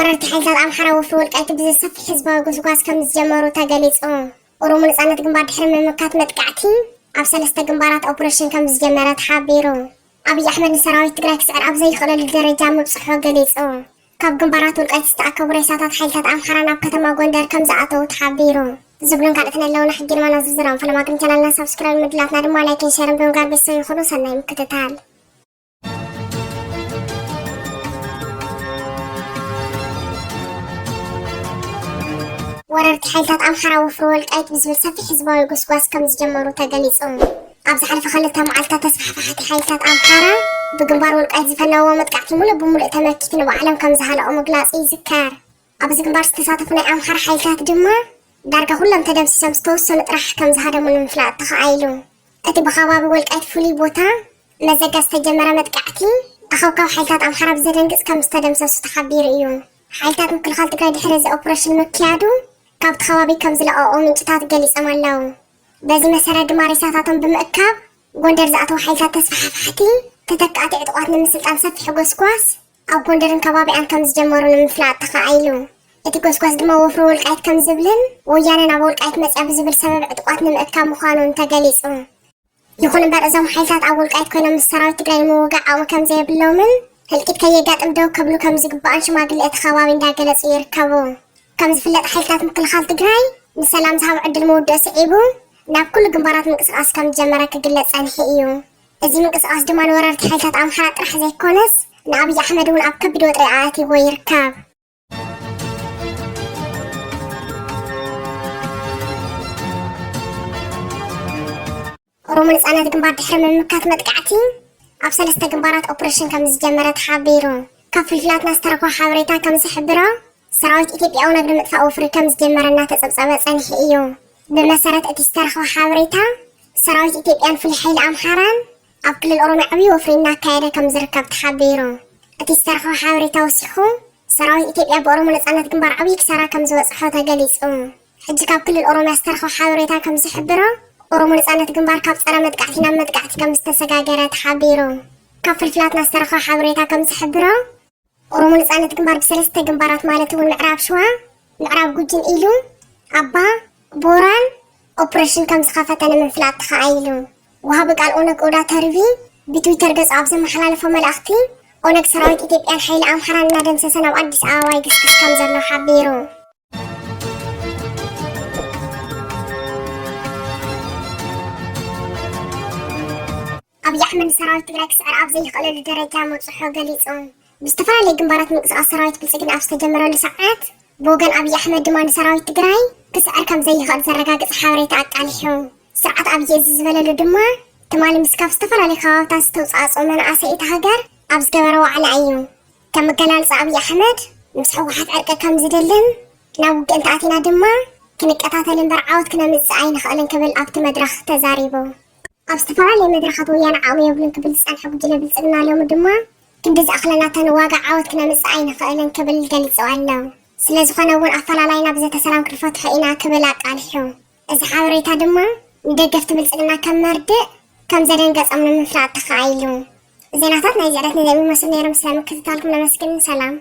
ወረርቲ ሓይልታት ኣምሓራ ወፍሪ ወልቃይት ብዝብል ሰፊሕ ህዝባዊ ጎስጓስ ከም ዝጀመሩ ተገሊጹ። ኦሮሞ ነጻነት ግንባር ድሕሪ ምምካት መጥቃዕቲ ኣብ ሰለስተ ግንባራት ኦፕሬሽን ከም ዝጀመረ ተሓቢሩ። ኣብይ ኣሕመድ ንሰራዊት ትግራይ ክስዕር ኣብ ዘይኽእለሉ ደረጃ ምብጽሖ ገሊጹ። ካብ ግንባራት ወልቃይት ዝተኣከቡ ሬሳታት ሓይልታት ኣምሓራ ናብ ከተማ ጎንደር ከም ዝኣተዉ ተሓቢሩ። ዝብሉን ካልኦትን ኣለውና። ሕጂ ድማ ናብ ዝርዝሮም። ፈለማ ግን ቻናልና ሳብስክራይብ፣ ምድላትና ድማ ላይክን ሸርን ብምግባር ቤተሰብ ይኹኑ። ሰናይ ምክትታል። ወረርቲ ሓይልታት ኣምሓራ ወፍሪ ወልቃይት ብዝብል ሰፊሕ ህዝባዊ ጎስጓስ ከም ዝጀመሩ ተገሊጹ። ኣብ ዝሓለፈ ክልተ መዓልታት ተስፋሕፋሕቲ ሓይልታት ኣምሓራ ብግንባር ወልቃይት ዝፈነዎ መጥቃዕቲ ሙሉእ ብሙሉእ ተመኪት ንባዕሎም ከም ዝሃለቑ ምግላጹ ይዝከር። ኣብዚ ግንባር ዝተሳተፉ ናይ ኣምሓራ ሓይልታት ድማ ዳርጋ ኩሎም ተደምሲሶም ዝተወሰኑ ጥራሕ ከም ዝሃደሙ ንምፍላጥ ተኻኢሉ። እቲ ብኸባቢ ወልቃይት ፍሉይ ቦታ መዘጋ ዝተጀመረ መጥቃዕቲ ኣኸብካብ ሓይልታት ኣምሓራ ብዘደንግጽ ከም ዝተደምሰሱ ተሓቢሩ እዩ። ሓይልታት ምክልኻል ትግራይ ድሕሪ እዚ ኦፕሬሽን ምክያዱ ካብቲ ከባቢ ከም ዝለቐቑ ምንጭታት ገሊጾም ኣለዉ። በዚ መሰረት ድማ ሬሳታቶም ብምእካብ ጎንደር ዝኣተዉ ሓይልታት ተስፋሕፋሕቲ ተተካእቲ ዕጡቓት ንምስልጣን ሰፊሕ ጎስጓስ ኣብ ጎንደርን ከባቢኣን ከም ዝጀመሩ ንምፍላጥ ተኻኢሉ። እቲ ጎስጓስ ድማ ወፍሪ ወልቃይት ከም ዝብልን ወያነ ናብ ወልቃይት መጽያ ብዝብል ሰበብ ዕጡቓት ንምእካብ ምዃኑን ተገሊጹ። ይኹን እምበር እዞም ሓይልታት ኣብ ወልቃይት ኮይኖም ምስ ሰራዊት ትግራይ ንምውጋእ ዓቕሚ ከም ዘየብሎምን ህልቂት ከየጋጥም ደው ክብሉ ከም ዝግባእን ሽማግለ እቲ ከባቢ እንዳገለጹ ይርከቡ። ከም ዝፍለጥ ሓይልታት ምክልኻል ትግራይ ንሰላም ዝሃብ ዕድል ምውድኡ ስዒቡ ናብ ኩሉ ግንባራት ምንቅስቃስ ከም ዝጀመረ ክግለጽ ጸኒሑ እዩ። እዚ ምንቅስቃስ ድማ ንወረርቲ ሓይልታት ኣምሓራ ጥራሕ ዘይኮነስ ንኣብይ ኣሕመድ እውን ኣብ ከቢድ ወጥሪ ኣእትይዎ ይርከብ። ኦሮሞ ነጻነት ግንባር ድሕሪ ምምካት መጥቃዕቲ ኣብ ሰለስተ ግንባራት ኦፕሬሽን ከም ዝጀመረ ተሓቢሩ። ካብ ፍልፍላትና ዝተረኽቦ ሓበሬታ ከም ዝሕብሮ ሰራዊት ኢትዮጵያ ኦነግ ንምጥፋእ ወፍሪ ከም ዝጀመረ እናተጸብጸበ ጸኒሑ እዩ። ብመሰረት እቲ ዝተረኽበ ሓበሬታ ሰራዊት ኢትዮጵያን ፍሉይ ሓይሊ ኣምሓራን ኣብ ክልል ኦሮሚያ ዓብዪ ወፍሪ እናካየደ ከም ዝርከብ ተሓቢሩ። እቲ ዝተረኽበ ሓበሬታ ወሲኹ ሰራዊት ኢትዮጵያ ብኦሮሞ ነጻነት ግንባር ዓብዪ ክሳራ ከም ዝበጽሖ ተገሊጹ። ሕጂ ካብ ክልል ኦሮሚያ ዝተረኽበ ሓበሬታ ከም ዝሕብሮ ኦሮሞ ነጻነት ግንባር ካብ ጸረ መጥቃዕቲ ናብ መጥቃዕቲ ከም ዝተሰጋገረ ተሓቢሩ። ካብ ፍልፍላትና ዝተረኽበ ሓበሬታ ከም ዝሕብሮ ኦሮሞ ነጻነት ግንባር ብሰለስተ ግንባራት ማለት እውን ምዕራብ ሸዋ፣ ምዕራብ ጉጅን ኢሉ ኣባ ቦራን ኦፕሬሽን ከም ዝኸፈተ ንምፍላጥ ተኻኢሉ። ወሃቢ ቃል ኦነግ ኦዳ ተርቢ ብትዊተር ገጹ ኣብ ዘመሓላለፎ መልእኽቲ ኦነግ ሰራዊት ኢትዮጵያን ሓይሊ ኣምሓራን እናደምሰሰ ናብ ኣዲስ ኣበባ ይግስግስ ከም ዘሎ ሓቢሩ። ኣብይ ኣሕመድ ንሰራዊት ትግራይ ክስዕር ኣብ ዘይኽእለሉ ደረጃ ምብፅሖ ገሊፁ። ብዝተፈላለየ ግንባራት ምንቅስቃስ ሰራዊት ብልፅግና ኣብ ዝተጀመረሉ ሰዓት ብወገን ኣብይ ኣሕመድ ድማ ንሰራዊት ትግራይ ክስዕር ከም ዘይኽእል ዘረጋግፅ ሓበሬታ ኣቃሊሑ። ስርዓት ኣብይ እዚ ዝበለሉ ድማ ትማሊ ምስ ካብ ዝተፈላለዩ ከባብታት ዝተውፃእፅኡ መናእሰይ እታ ሃገር ኣብ ዝገበረ ዋዕላ እዩ። ከም መገላልፂ ኣብይ ኣሕመድ ምስ ህወሓት ዕርቂ ከም ዝደልን ናብ ውግእ እንተኣቲና ድማ ክንቀታተል እምበር ዓወት ክነምፅእ ኣይንኽእልን ክብል ኣብቲ መድረኽ ተዛሪቡ። ኣብ ዝተፈላለዩ መድረኻት ወያነ ዓቕሚ የብሉን ክብል ዝፀንሐ ጉጅለ ብልፅግና ሎሚ ድማ ክንዲ ዝኣኽለና ተንዋጋ ዓወት ክነምፅእ ኣይንኽእልን ክብል ገሊፁ ኣሎ። ስለ ዝኾነ እውን ኣፈላላይና ብዘተ ሰላም ክንፈትሖ ኢና ክብል ኣቃሊሑ። እዚ ሓበሬታ ድማ ንደገፍቲ ብልፅግና ከም መርድእ ከም ዘደንገፆም ንምፍላጥ ተኻኢሉ። ዜናታት ናይዚ ዕለት ነዚኦም ይመስሉ ነይሮም። ስለ ምክትታልኩም ነመስግን። ሰላም።